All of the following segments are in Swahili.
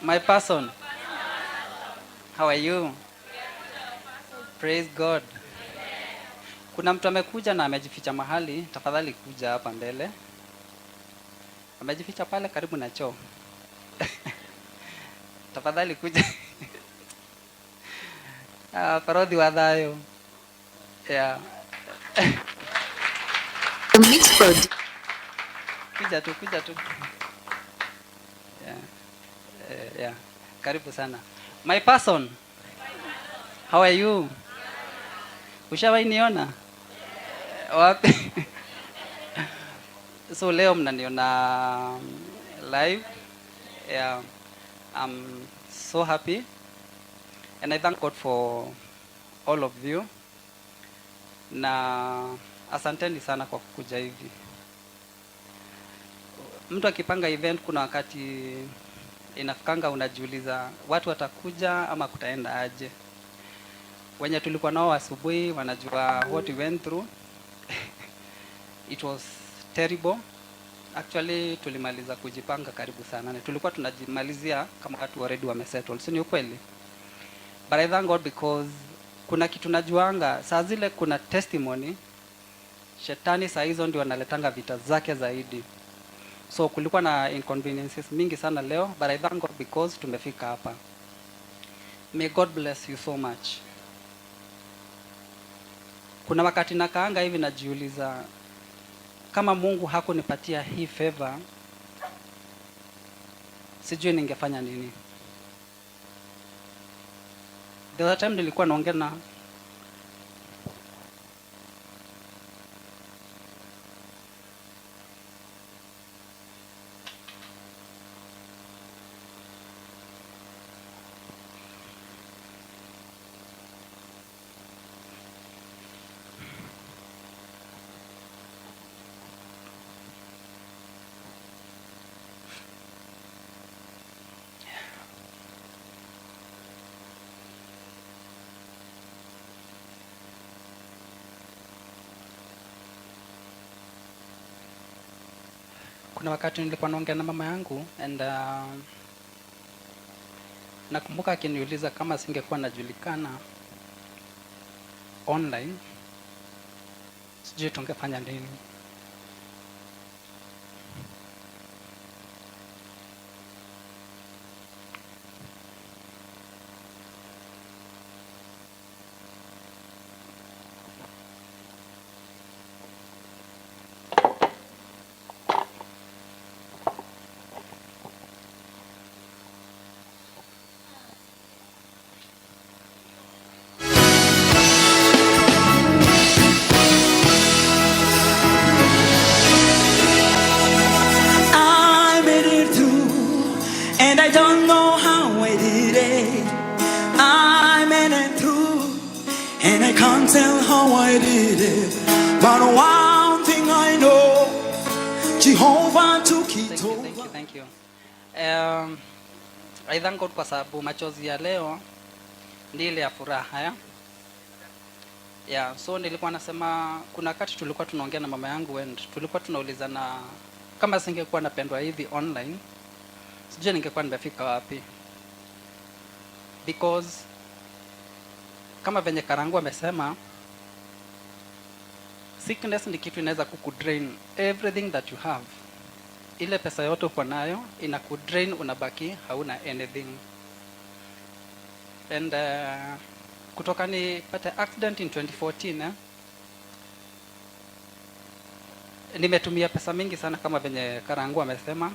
My person. How are you? Praise God. Kuna mtu amekuja na amejificha mahali, tafadhali kuja hapa mbele. Amejificha pale karibu na choo. Tafadhali kuja. Ah, parodhi wa thayo. Yeah. The Mix Pro Kuja tu, kuja tu. Yeah. Yeah. Karibu sana. My person. How are you? Ushawahi niona? Wapi? So leo mnaniona live. Yeah. I'm so happy and I thank God for all of you. Na asanteni sana kwa kukuja hivi. Mtu akipanga event kuna wakati inafikanga unajiuliza watu watakuja ama kutaenda aje. Wenye tulikuwa nao asubuhi wanajua what we went through. It was terrible. Actually tulimaliza kujipanga karibu saa 8. Tulikuwa tunajimalizia kama watu already wamesettle. Si ni ukweli? But I thank God because kuna kitu najuanga saa zile kuna testimony, shetani saa hizo ndio analetanga vita zake zaidi. So kulikuwa na inconveniences mingi sana leo, but I thank God because tumefika hapa. May God bless you so much. Kuna wakati nakaanga hivi najiuliza kama Mungu hakunipatia hii favor, sijui ningefanya nini. The other time nilikuwa naongea na kuna wakati nilikuwa naongea na mama yangu and nakumbuka akiniuliza kama singekuwa najulikana online sijui tungefanya nini. I made it through, and I don't know how I did it. I made it through, and I can't tell how I did it. But one thing I know, Jehovah took it Thank you, thank you, over. thank you. I thank God kwa sababu machozi ya leo ni ile ya furaha ya. Yeah, so nilikuwa nasema kuna wakati tulikuwa tunaongea na mama yangu and tulikuwa tunaulizana kama singekuwa napendwa hivi online sijui ningekuwa nimefika wapi, because kama venye Karangu amesema sickness ni kitu inaweza kukudrain everything that you have. Ile pesa yote uko nayo inakudrain, unabaki hauna anything. And kutoka nipate accident in 2014 nimetumia pesa mingi sana kama venye Karangu amesema,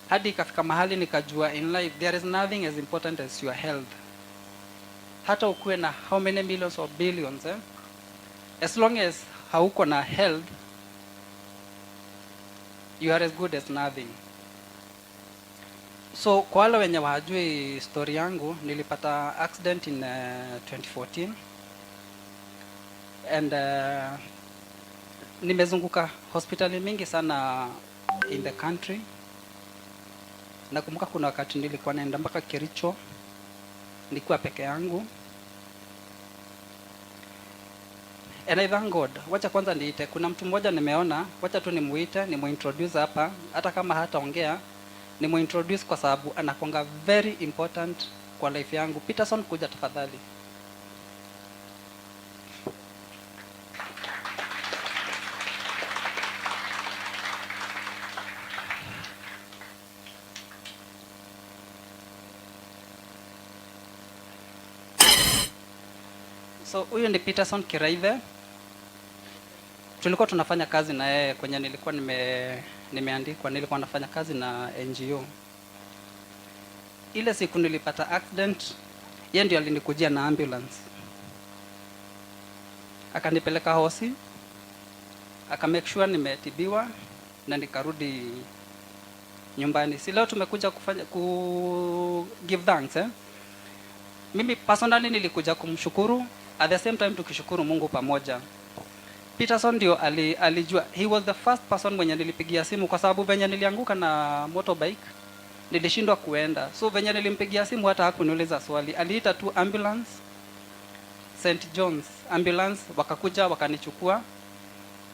hadi ikafika mahali nikajua in life there is nothing as important as your health. Hata ukuwe na how many millions or billions, as long as hauko na health you are as good as nothing. So kwa wale wenye wajui story yangu, nilipata accident in 2014 and nimezunguka hospitali mingi sana in the country. Nakumbuka kuna wakati nilikuwa naenda mpaka Kericho nikiwa peke yangu. And I thank God. Wacha kwanza niite. Kuna mtu mmoja nimeona, wacha tu nimuite, nimuintroduce hapa, hata kama hataongea, Nimuintroduce kwa sababu anakwanga very important kwa life yangu. Peterson, kuja tafadhali. So huyu ni Peterson Kiraithe. Tulikuwa tunafanya kazi na yeye kwenye nilikuwa nimeandikwa, nilikuwa nafanya kazi na NGO. Ile siku nilipata accident, yeye ndio alinikujia na ambulance, akanipeleka hosi, aka make sure nimetibiwa na nikarudi nyumbani. Si leo tumekuja kufanya ku give thanks, eh? Mimi personally nilikuja kumshukuru, at the same time tukishukuru Mungu pamoja. Peterson ndio alijua, he was the first person mwenye nilipigia simu kwa sababu venye nilianguka na motorbike nilishindwa kuenda. So venye nilimpigia simu hata hakuniuliza swali, aliita tu ambulance, St John's ambulance, wakakuja wakanichukua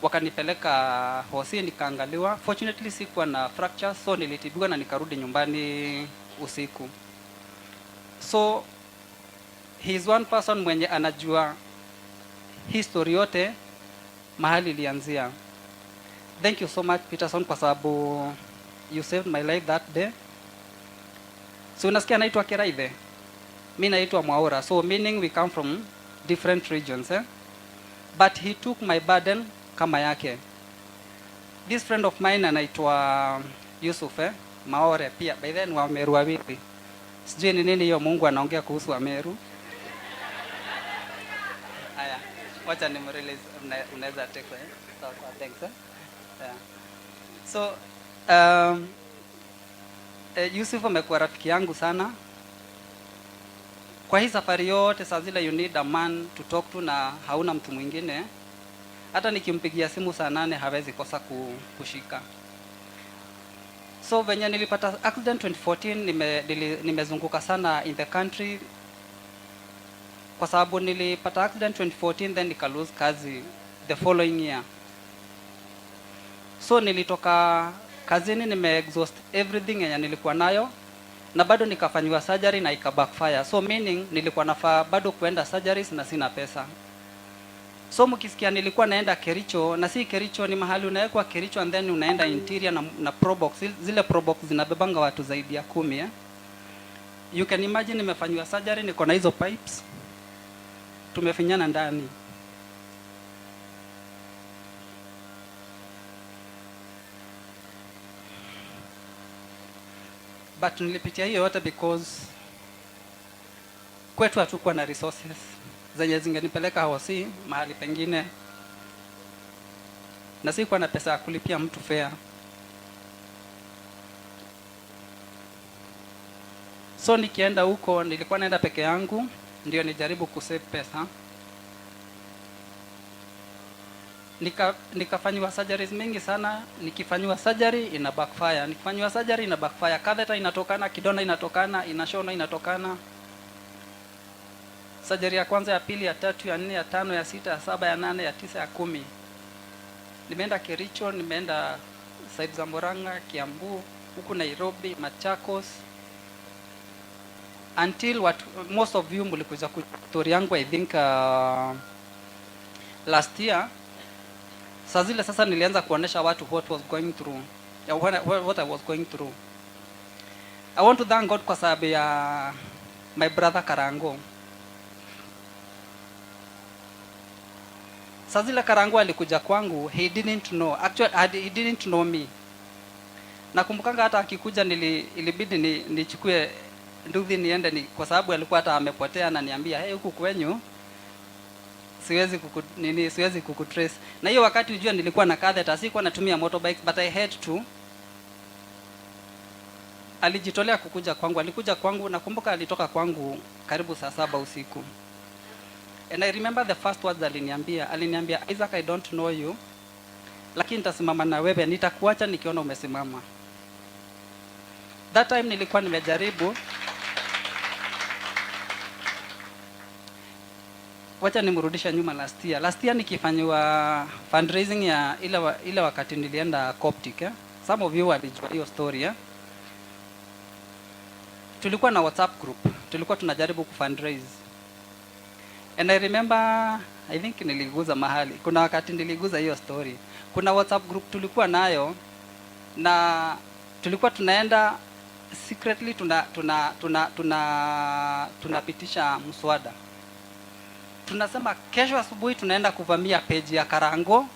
wakanipeleka hosi nikaangaliwa. Fortunately sikuwa na fracture, so nilitibiwa na nikarudi nyumbani usiku. So he is one person mwenye anajua history yote mahali ilianzia. Thank you so much, Peterson, kwa sababu you saved my life that day. So unasikia naitwa Kiraithe, mi naitwa Mwaura, so meaning we come from different regions, eh? But he took my burden kama yake. This friend of mine anaitwa Yusuf, eh? Maore pia, by then Wameru wawili. Sijui ni nini hiyo Mungu anaongea kuhusu Wameru. Haya, wacha nimrelease, unaweza take, eh? Sawa sawa, thanks, eh? Yeah. So Yusuf amekuwa rafiki yangu sana kwa hii safari yote. Saa zile you need a man to talk to na hauna mtu mwingine, hata nikimpigia simu saa 8 hawezi kosa kushika. So venye nilipata accident 2014, nimezunguka sana in the country kwa sababu nilipata accident 2014, then nika lose kazi the following year. So nilitoka kazini nime exhaust everything yenye nilikuwa nayo na bado nikafanyiwa surgery na ika backfire. So meaning nilikuwa nafaa bado kuenda surgeries na sina pesa. So mkisikia nilikuwa naenda Kericho, na si Kericho, ni mahali unawekwa Kericho and then unaenda interior na Probox. Zile Probox zinabebanga watu zaidi ya 10, eh? You can imagine nimefanyiwa surgery, niko na hizo pipes, tumefinyana ndani. But nilipitia hiyo yote because kwetu hatukuwa na resources zenye zingenipeleka hosi mahali pengine, na sikuwa na pesa ya kulipia mtu fare. So nikienda huko nilikuwa naenda peke yangu ndio nijaribu kusave pesa. Nikafanyiwa surgeries mingi sana. Nikifanyiwa surgery ina backfire, nikifanyiwa surgery ina backfire, catheter inatokana, kidonda inatokana, inashona inatokana. Surgery ya kwanza, ya pili, ya tatu, ya nne, ya tano, ya sita, ya saba, ya nane, ya tisa, ya 10. Nimeenda Kericho, nimeenda side za Murang'a, Kiambu, huku Nairobi, Machakos, until what most of you mlikuja ku story yangu, I think last year. Saa zile sasa nilianza kuonesha watu what was going through, yeah, what I was going through. I want to thank God kwa sababu ya my brother Karango. Saa zile Karango alikuja kwangu, he didn't know. Actually, he didn't know me. Nakumbukanga hata akikuja ilibidi nichukue nduthi niende ni, kwa sababu alikuwa hata amepotea na niambia, "Hey, huku kwenyu siwezi kuku, nini, siwezi kukutrace." Na hiyo wakati ujua nilikuwa na catheter, sikuwa natumia motorbike, but I had to. Alijitolea kukuja kwangu, alikuja kwangu, nakumbuka alitoka kwangu karibu saa 7 usiku. And I remember the first words aliniambia, aliniambia, "Isaac, I don't know you, lakini nitasimama na wewe, nitakuacha nikiona umesimama." That time nilikuwa nimejaribu, wacha nimrudisha nyuma last year. Last year nikifanyiwa fundraising ya ile wakati nilienda Coptic, eh? Some of you walijua hiyo story, eh? Tulikuwa na WhatsApp group, tulikuwa tunajaribu kufundraise. And I remember, I think niliguza mahali, kuna wakati niliguza hiyo story. Kuna WhatsApp group tulikuwa nayo na tulikuwa tunaenda secretly tunapitisha mswada. Tunasema kesho asubuhi tunaenda kuvamia page ya Karango,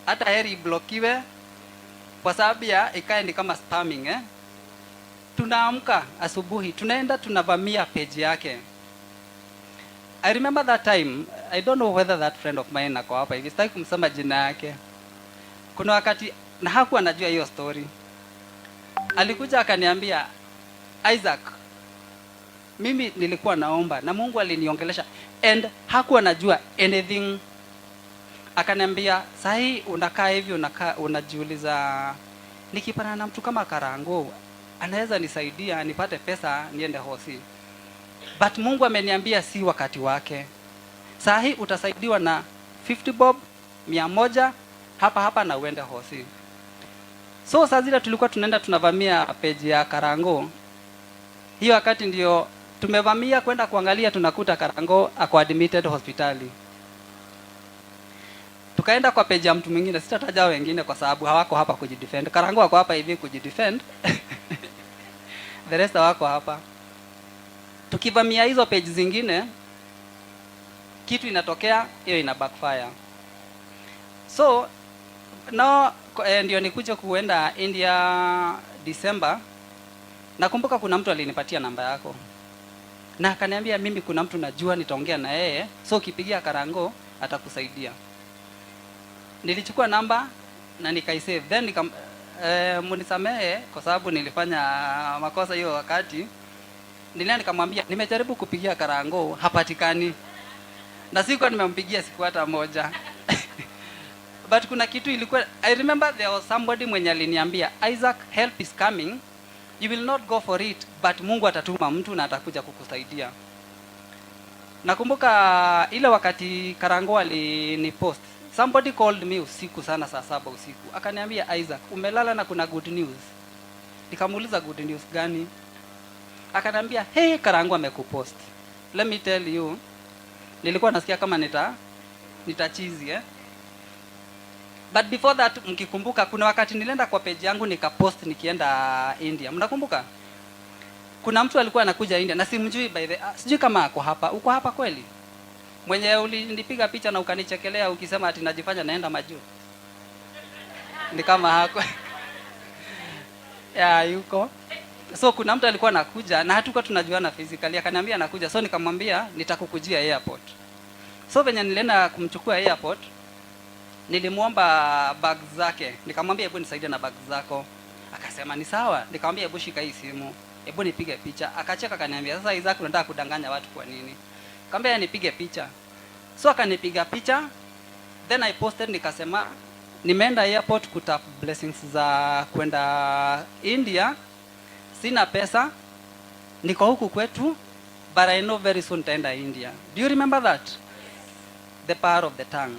hata heri iblokiwe kwa sababu ya ikae ni kama spamming, eh? Tunaamka asubuhi tunaenda tunavamia page yake. I remember that time, I don't know whether that friend of mine ako hapa hivi, sitaki kumsema jina yake. Kuna wakati na hakuwa anajua hiyo story, alikuja akaniambia, "Isaac, mimi nilikuwa naomba na Mungu aliniongelesha," and hakuwa anajua anything. Akaniambia, "Sahii unakaa hivi, unakaa unajiuliza, nikipatana na mtu kama Karango anaweza nisaidia nipate pesa niende hosi, but Mungu ameniambia si wakati wake. Saa hii utasaidiwa na 50 bob, 100 hapa hapa na uende hosi." So saa zile tulikuwa tunaenda tunavamia page ya Karango. Hiyo wakati ndio tumevamia kwenda kuangalia, tunakuta Karango ako admitted hospitali. Tukaenda kwa page ya mtu mwingine, sitataja wengine kwa sababu hawako hapa kujidefend. Karango ako hapa hivi kujidefend, the rest hawako hapa. Tukivamia hizo page zingine, kitu inatokea, hiyo ina backfire. So no, ndio nikuje kuenda India December. Nakumbuka kuna mtu alinipatia namba yako na akaniambia, "Mimi kuna mtu najua nitaongea na yeye, so ukipigia Karango atakusaidia." Nilichukua namba na nikaisave, then munisamehe kwa sababu nilifanya makosa hiyo wakati. Nilienda nikamwambia nimejaribu kupigia Karango, hapatikani, na sikuwa nimempigia siku hata moja, but kuna kitu ilikuwa, I remember there was somebody mwenye aliniambia, "Isaac, help is coming. You will not go for it, but Mungu atatuma mtu na atakuja kukusaidia." Nakumbuka ile wakati Karango alinipost, somebody called me usiku sana, saa 7 usiku, akaniambia, "Isaac, umelala na kuna good news." Nikamuuliza, "Good news gani?" Akaniambia, "Hey, Karango amekupost." Let me tell you, nilikuwa nasikia kama nitachizi, eh? But before that, mkikumbuka, kuna wakati nilienda kwa page yangu nikapost nikienda India. Mnakumbuka? Kuna mtu alikuwa anakuja India na simjui by the, sijui kama ako hapa. Uko hapa kweli? Mwenye ulinipiga picha na ukanichekelea ukisema ati najifanya naenda majuu. Ni kama hako. Ya yuko. So kuna mtu alikuwa anakuja na hatukuwa tunajuana physically, akaniambia anakuja. So nikamwambia nitakukujia airport. So venye nilienda kumchukua airport, nilimuomba bag zake, nikamwambia, "Hebu nisaidie na bag zako." Akasema ni sawa. Nikamwambia, "Hebu shika hii simu, hebu nipige picha." Akacheka akaniambia, "Sasa Isaac, unataka kudanganya watu kwa nini?" Nikamwambia nipige picha. So akanipiga picha, then I posted nikasema nimeenda airport kutap blessings za kwenda India, sina pesa, niko huku kwetu, but I know very soon nitaenda India. Do you remember that? The power of the tongue.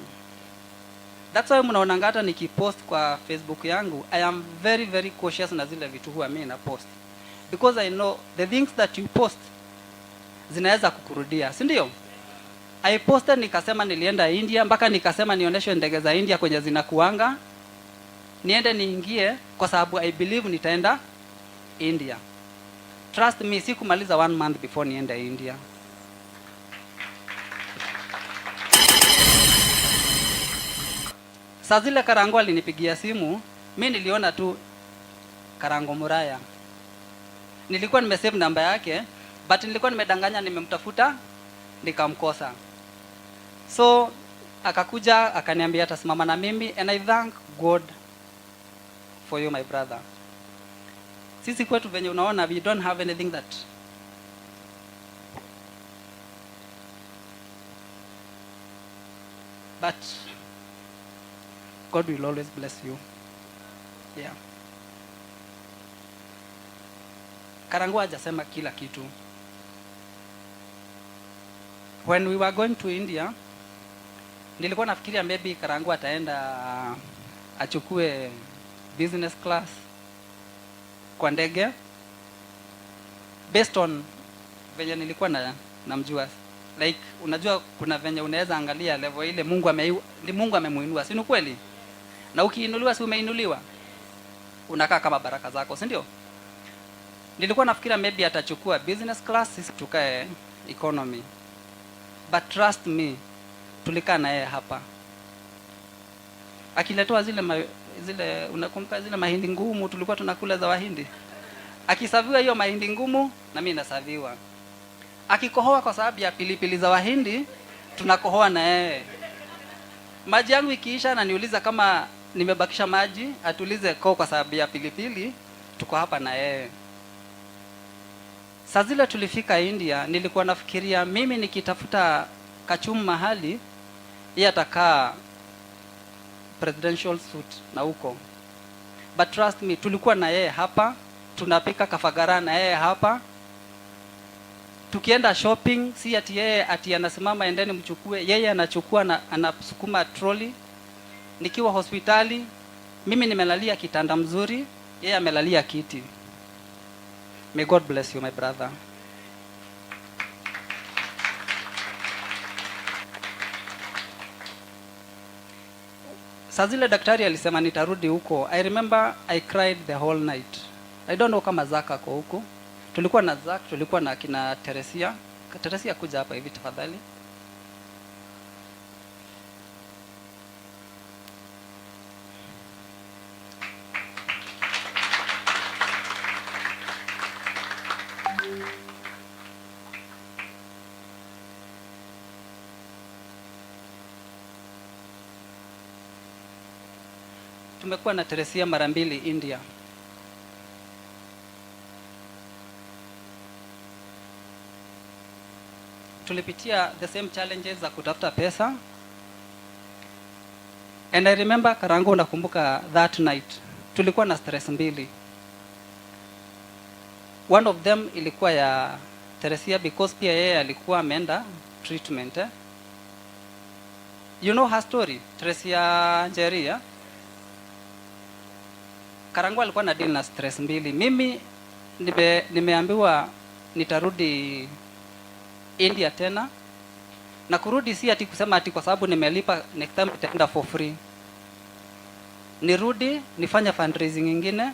That's why mnaonanga hata nikipost kwa Facebook yangu, I am very very cautious na zile vitu huwa mimi na post. Because I know the things that you post zinaweza kukurudia, si ndio? I posted nikasema nilienda India, mpaka nikasema nionyeshwe ndege za India kwenye zinakuanga, niende niingie, kwa sababu I believe nitaenda India. Trust me, sikumaliza one month before niende India. Saa zile Karango alinipigia simu, mi niliona tu Karango Muraya. Nilikuwa nimesave namba yake, but nilikuwa nimedanganya nimemtafuta nikamkosa. So akakuja akaniambia atasimama na mimi, and I thank God for you, my brother. Sisi kwetu venye unaona, we don't have anything that, but God will always bless you. Yeah. Karango hajasema kila kitu. When we were going to India, nilikuwa nafikiria maybe Karango ataenda achukue business class kwa ndege. Based on venye nilikuwa na namjua, like unajua kuna venye unaweza angalia level ile Mungu ame ni Mungu amemuinua, si ni kweli? Na ukiinuliwa, si umeinuliwa, unakaa kama baraka zako, si ndio? Nilikuwa nafikiria maybe atachukua business class, sisi tukae economy, but trust me, tulikaa na yeye hapa akiletewa zile, unakumbuka zile mahindi ngumu tulikuwa tunakula za Wahindi, akiserviwa hiyo mahindi ngumu na mimi naserviwa, akikohoa kwa sababu ya pilipili za Wahindi tunakohoa na yeye. Maji yangu ikiisha ananiuliza kama nimebakisha maji, atulize koo kwa sababu ya pilipili, tuko hapa na yeye. Saa zile tulifika India, nilikuwa nafikiria mimi nikitafuta kachumu mahali, yeye atakaa presidential suite na huko, but trust me, tulikuwa na yeye hapa, tunapika kafagara na yeye hapa, tukienda shopping, si ati yeye ati anasimama endeni mchukue, yeye anachukua na anasukuma trolley. Nikiwa hospitali mimi nimelalia kitanda mzuri, yeye amelalia kiti. May God bless you, my brother. Saa zile daktari alisema nitarudi huko, I remember I cried the whole night. I don't know kama Zak ako huko. Tulikuwa na Zak, tulikuwa na kina Teresia. Teresia, kuja hapa hivi tafadhali. Tumekuwa na Teresia mara mbili India. Tulipitia the same challenges za kutafuta pesa. And I remember, Karango, nakumbuka that night tulikuwa na stress mbili. One of them ilikuwa ya Teresia because pia yeye alikuwa ameenda treatment, eh? You know her story, Teresia Njeri, eh? Karango alikuwa na deal na stress mbili. Mimi nimeambiwa nitarudi India tena, na kurudi si ati kusema ati kwa sababu nimelipa next time nitaenda for free. Nirudi nifanye fundraising nyingine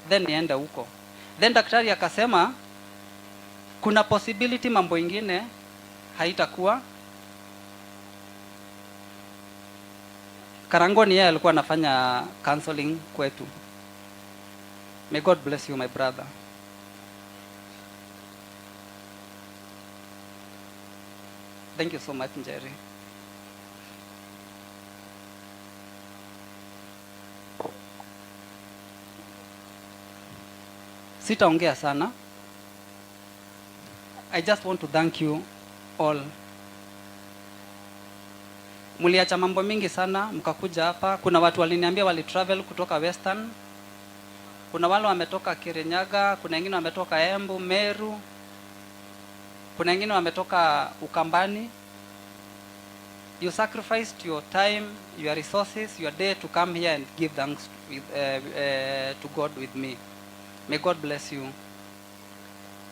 then niende huko. Then daktari akasema kuna possibility mambo ingine haitakuwa. Karango ni yeye alikuwa anafanya counseling kwetu. May God bless you, my brother. Thank you so much, Njeri. Sitaongea sana. I just want to thank you all. Mliacha mambo mingi sana mkakuja hapa. Kuna watu waliniambia wali travel kutoka Western. Kuna wale wametoka Kirinyaga, kuna wengine wametoka Embu, Meru. Kuna wengine wametoka Ukambani. You sacrificed your time, your resources, your day to come here and give thanks to God with me. May God bless you.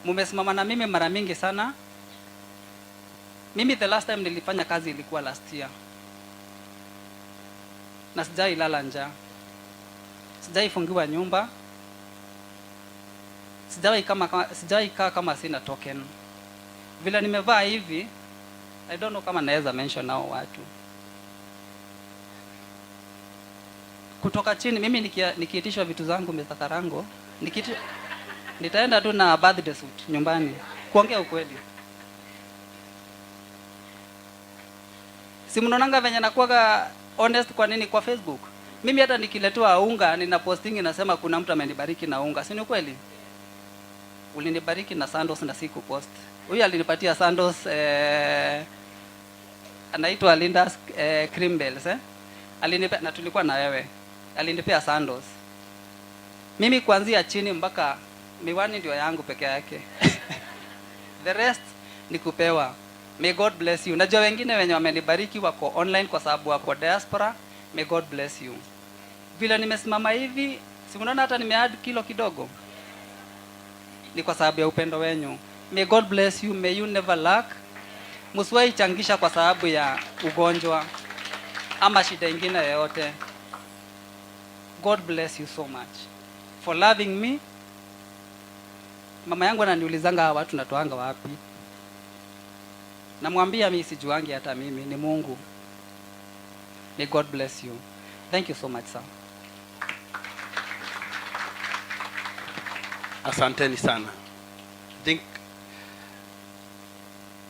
Mumesimama na mimi mara mingi sana. Mimi the last time nilifanya kazi ilikuwa last year. Na sijai lala njaa. Sijai fungiwa nyumba. Sijai kaa kama sina token. Vile nimevaa hivi, I don't know kama naweza mention nao watu. Kutoka chini mimi nikiitishwa vitu zangu Mr. Karango, nitaenda tu na birthday suit nyumbani. Kuongea ukweli. Si mnaonanga venye nakuwaga honest kwa nini kwa Facebook? Mimi hata nikiletewa unga nina posting nasema kuna mtu amenibariki na unga. Si ni kweli? Ulinibariki na sandals na siku post. Huyu alinipatia sandals, anaitwa Linda Creambells, eh? Alinipea na tulikuwa na wewe. Alinipea sandals. Mimi kuanzia chini mpaka miwani ndio yangu peke yake. The rest ni kupewa. May God bless you. Najua wengine wenye wamenibariki wako online kwa sababu wako diaspora. May God bless you. Vile nimesimama hivi, si unaona hata nimeadd kilo kidogo. Ni kwa sababu ya upendo wenyu. May God bless you, may you never lack. Msiwahi changisha kwa sababu ya ugonjwa ama shida ingine yoyote. God bless you so much for loving me. Mama yangu ananiulizanga, "Hawa watu natoanga wapi?" Namwambia mimi sijuangi, hata mimi ni Mungu. May God bless you. Thank you so much, sir. Asanteni sana. I think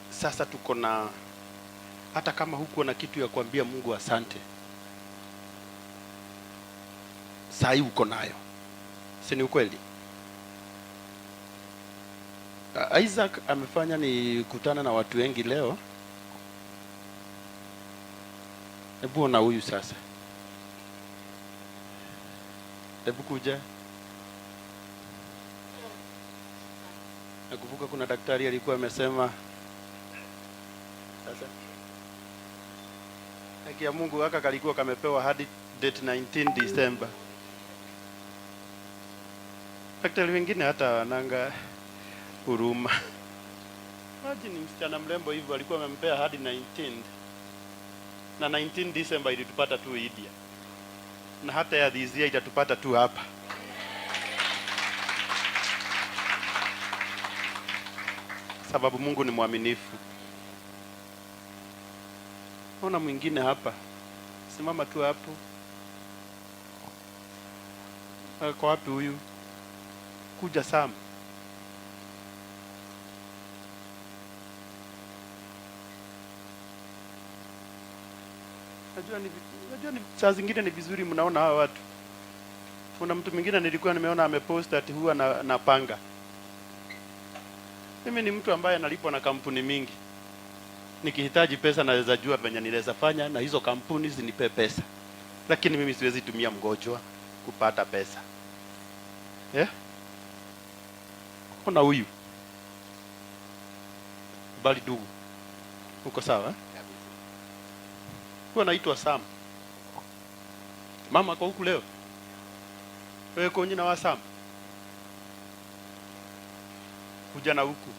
sasa tuko na, hata kama hukuwa na kitu ya kuambia Mungu asante, saa hii uko nayo, si ni ukweli? Isaac amefanya ni kutana na watu wengi leo. Hebu ona huyu sasa, hebu kuja. Nakumbuka kuna daktari alikuwa amesema sasa, haki ya Mungu, haka kalikuwa kamepewa hadi date 19 December. Daktari wengine hata wananga huruma. Maji ni msichana mrembo hivyo, alikuwa amempea hadi 19, na 19 December ilitupata tu India, na hata ya this year itatupata tu hapa. Sababu Mungu ni mwaminifu. Ona mwingine hapa, simama tu hapo. Kwa wapi huyu? Kuja, Sam. Najua ni saa zingine ni vizuri mnaona hawa watu. Kuna mtu mwingine nilikuwa nimeona amepost ati huwa na napanga. Mimi ni mtu ambaye analipwa na kampuni mingi. Nikihitaji pesa naweza jua venye ninaweza fanya na hizo kampuni zinipe pesa, lakini mimi siwezi tumia mgonjwa kupata pesa. Yeah? Ona huyu bali dugu, uko sawa eh? Huyu anaitwa Sam. Mama kwa huku leo, wewe ko nyina wa Sam, kuja na huku.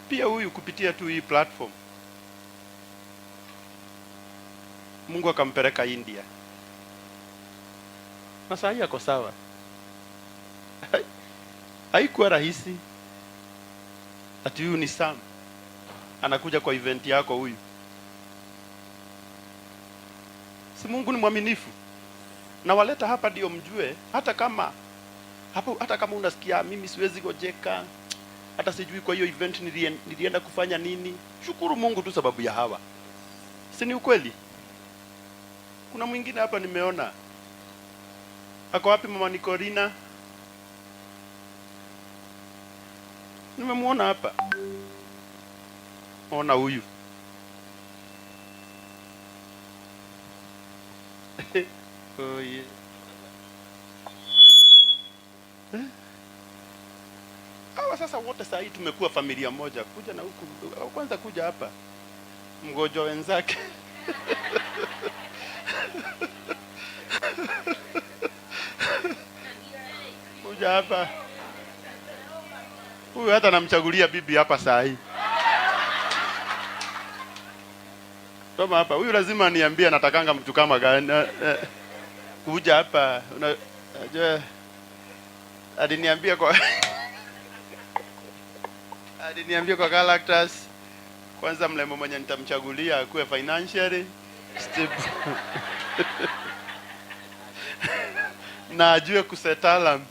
Pia huyu kupitia tu hii platform Mungu akampeleka India na saa hii ako sawa. Haikuwa rahisi ati huyu ni Sam anakuja kwa event yako huyu. Si Mungu ni mwaminifu? Nawaleta hapa ndio mjue, hata kama hapo, hata kama unasikia mimi siwezi gojeka, hata sijui kwa hiyo event nilienda kufanya nini, shukuru Mungu tu sababu ya hawa. Si ni ukweli? Kuna mwingine hapa nimeona. Ako wapi mama Nicolina? Nimemuona hapa. Ona huyu. Oh, yeah. Eh? Hawa sasa wote saa hii tumekuwa familia moja. Kuja na huku, kwanza kuja hapa. Mgonjwa wenzake. Kuja hapa. Huyu hata namchagulia bibi hapa saa hii. Toma hapa. Huyu lazima aniambie anatakanga mtu kama gani. Kuja hapa. Unajua aliniambia kwa characters, kwanza mlembo mwenye nitamchagulia akuwe financially stable na ajue kuset alarm.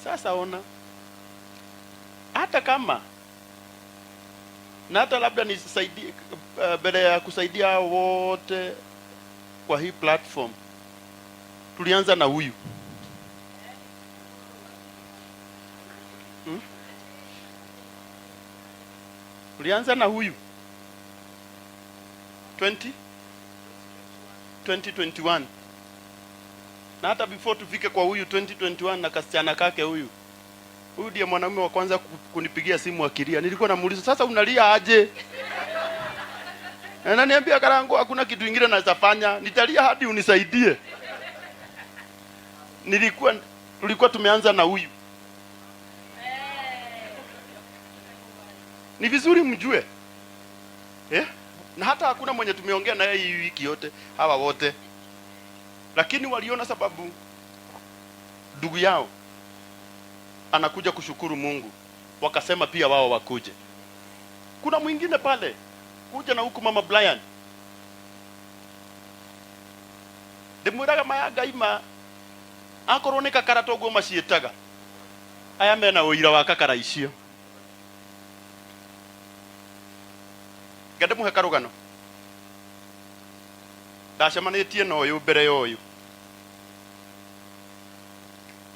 Sasa ona, hata kama na hata labda nisaidie, mbele ya kusaidia hao wote kwa hii platform, tulianza na huyu. Tulianza na huyu 20 2021. Na hata before tufike kwa huyu 2021 na kasichana kake huyu, huyu ndiye mwanaume wa kwanza kunipigia simu akilia. Nilikuwa namuuliza, sasa unalia aje? Ananiambia, Karango, hakuna kitu kingine naweza fanya, nitalia hadi unisaidie. Tulikuwa tumeanza na huyu. Ni vizuri mjue, eh? Na hata hakuna mwenye tumeongea naye hii wiki yote, hawa wote, lakini waliona sababu ndugu yao anakuja kushukuru Mungu, wakasema pia wao wakuje. Kuna mwingine pale kuja na huku mama Brian, ndimwiraga maya Ngai ma akorwo nĩ kakara toguo maciĩtaga, aya mena ũira wa kakara icio. Ngende muhe karũgano ndacemanĩtie na ũyũ mbere ya ũyũ.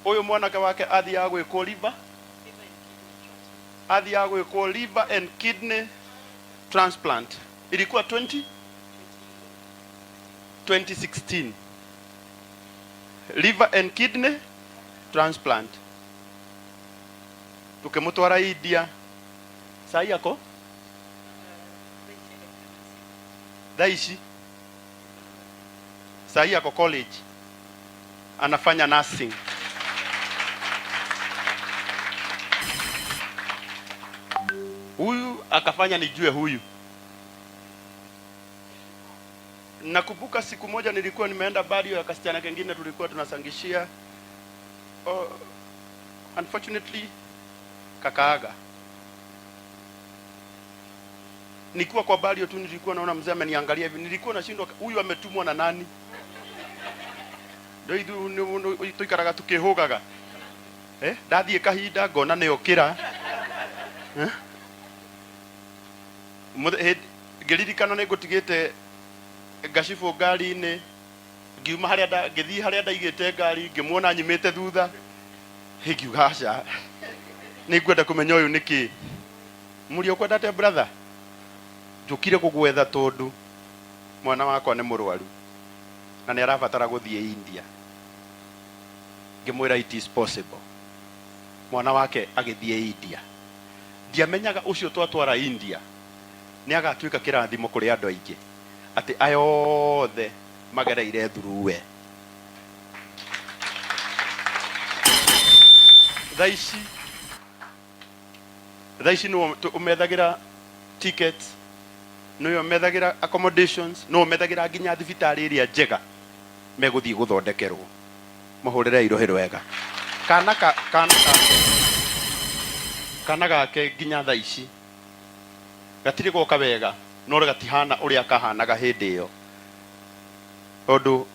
Ũyũ mwanake wake athiaga gwĩkwo liver, athiaga gwĩkwo liver and kidney transplant. Ilikuwa 20 2016, liver and kidney transplant. Tukimutwara India. Sai ako thaa ici, sai ako college anafanya nursing. Huyu akafanya nijue huyu. Nakumbuka siku moja nilikuwa nimeenda burial ya kasichana kengine tulikuwa tunasangishia. Oh, unfortunately kakaaga. Nikiwa kwa burial tu nilikuwa naona mzee ameniangalia hivi, nilikuwa nashindwa huyu ametumwa na nani? Ndio ithu tuikaraga tukihugaga. Eh, ndathiĩ kahinda ngona nĩ okĩra. Eh? Ngĩririkana nĩ ngũtigĩte ngacibũ ngari-inĩ, ngiuma harĩa ngĩthiĩ harĩa ndaigĩte ngari, ngĩmuona nyumĩte thutha. Hĩ, ngiuga aca, nĩ ngwenda kũmenya ũyũ nĩkĩ. Mũriũ ũkwenda atĩa brother? Njũkire gũgwetha tondũ mwana wakwa nĩ mũrwaru na nĩ arabatara gũthiĩ India. Ngĩmwĩra it is possible. Mwana wake agĩthiĩ India. Ndiamenyaga ũcio twatwara India nĩ agatuĩka kĩrathimo kũrĩ andũ aingĩ, atĩ aya othe magereire through we. Thaa ici, thaa ici nĩwe ũmethagĩra tickets, nĩwe ũmethagĩra accommodations, nĩwe ũmethagĩra nginya thibitarĩ ĩrĩa njega megũthiĩ gũthondekerwo. Mũhũrĩre irohĩ rwega. Kana ka, kana gake, kana gake nginya thaa ici gatirĩ goka wega, no gatihana ũrĩa kahanaga hĩndĩ ĩyo, tondũ